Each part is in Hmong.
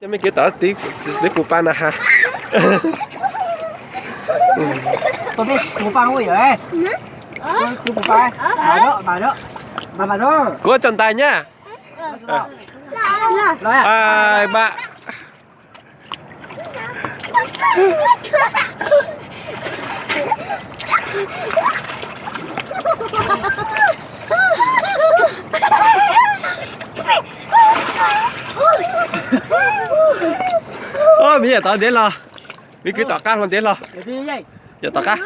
Cov me kwv tom tib kuv pa na ha. Tus peb tus pa ua yom. Tus pa. Kuv tso ntais nyab. Ov, miv yam tod ntev los, miv kwv tom qab hlo ntev los, yam tom qab.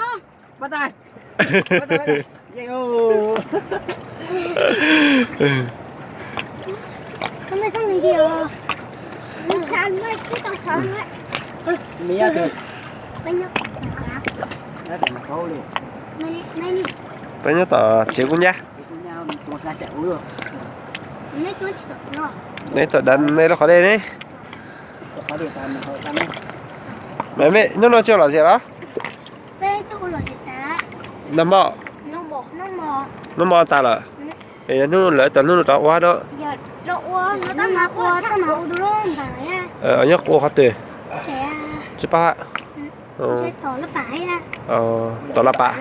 Peb nyob tom tsev kub nyab. Nej tom dav nej lub qhov dej ne. Nub no tsis los ziam los? Nag hmo, nub hmo tas lawm. Es hnub lawv tau hnub no rov ua no. Nyob ua qhov twg? Tsis paub. Tom laj pam.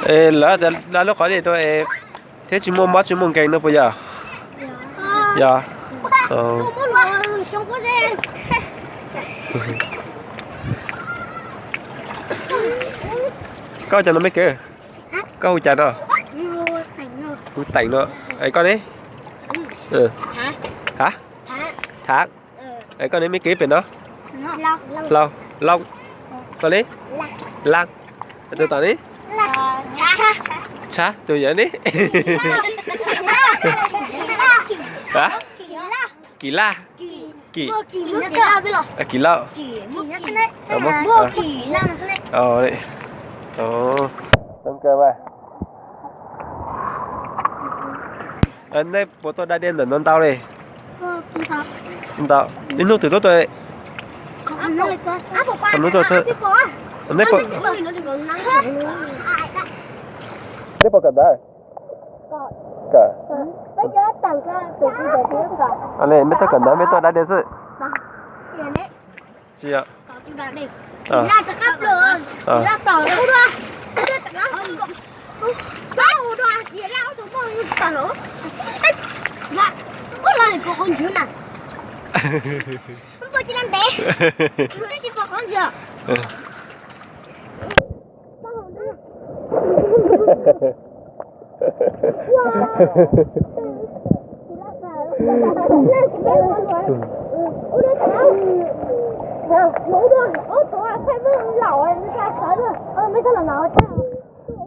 Es lawv tias lub qhov dej no es thiab tsis muaj mob tsis muaj nkeeg no puas yog? Yog. Koj hu cas no me kwv? Koj hu cas no? Hu Teem no. Es koj ne? Ha? Thav. Es koj ne me kwv pem no? Hlau. Hlau. Koj ne? Laj. Tus tom ne? Tshav. Tus yog ne? Kim Laj. Kim Lauj. Nej puas tuaj da dej ntawm no ntau li? Ntau. Ib hnub twg tuaj tuaj? Hnub tuaj. Nej puas kawm ntawv? Kawm. Peb tuaj kawm ntawv, peb tuaj da dej xwb. Tsis yog.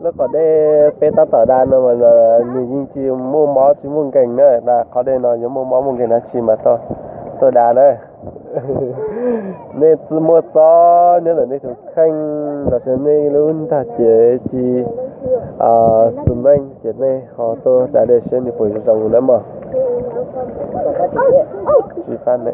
Lub qhov dej peb tab tom da no mas nws yeej tsis muaj mob tsis muaj nkeeg na, qhov dej no yuav muaj mob muaj nkeeg dab tsi mas tuaj da na. Nej muaj txob nyob ntawm nej tus kheej los sis nej lub ntag ces tsis xus meej ces nej ho tuaj da dej seb nws puas zoo na mog. Tsis fab ne.